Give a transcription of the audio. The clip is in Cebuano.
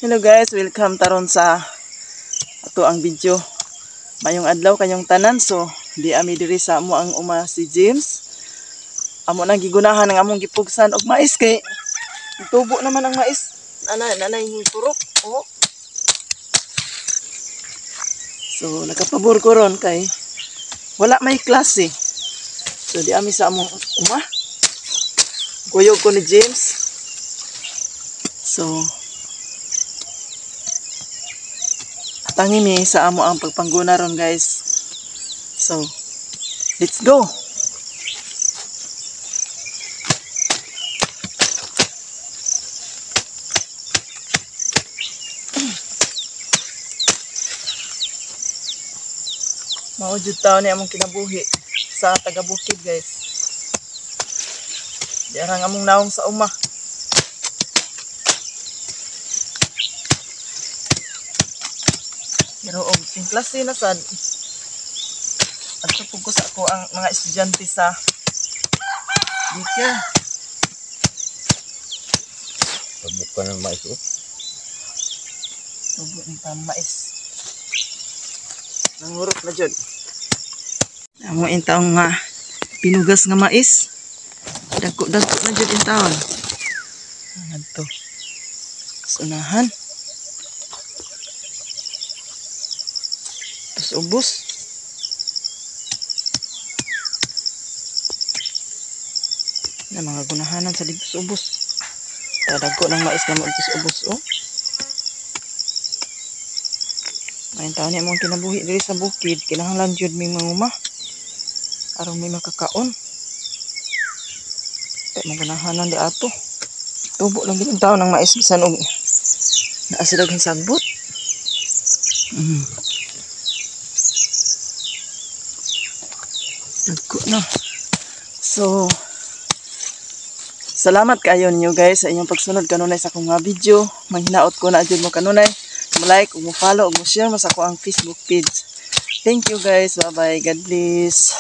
Hello guys, welcome taron sa ato ang video. Mayong adlaw kanyong tanan. So, di ami diri sa amo ang uma si James. Amo nang gigunahan ang among gipugsan og mais kay tubo naman ang mais. Nanay, nanay turok. Oh. So, nakapabor ko ron kay wala may klase. So, di ami sa among uma. Kuyog ko ni James. So, tangi mi sa amo ang pagpangguna ron guys. So, let's go. Mao jud taon ni among kinabuhi sa taga-bukid guys. Diarang among naong sa uma. Pero og ting klase na sad. Adto pud ko sa ako ang mga estudyante sa daycare. Tubo ng mais oh. Tubo ng mais. Nangurot na jud. Amo intawon nga pinugas nga mais. Dagko-dagko na jud intawon. Ngadto. Sunahan. Tapos ubos. Na mga gunahanan sa dito sa ubos. Dagko ng mais na mo dito sa ubos oh. Ngayon taon niya mong kinabuhi diri sa bukid, kinahanglan jud mi manguma aron may makakaon. Kay magunahanan di ato. Tubo lang gid ang taon ng mais bisan og naa sila og sagbot. Dagko na. So, salamat kayo ninyo guys sa inyong pagsunod kanunay sa akong nga video. Manghinaot ko na jud mo kanunay. Mo like, mo follow, mo share mo sa ako ang Facebook page. Thank you guys. Bye-bye. God bless.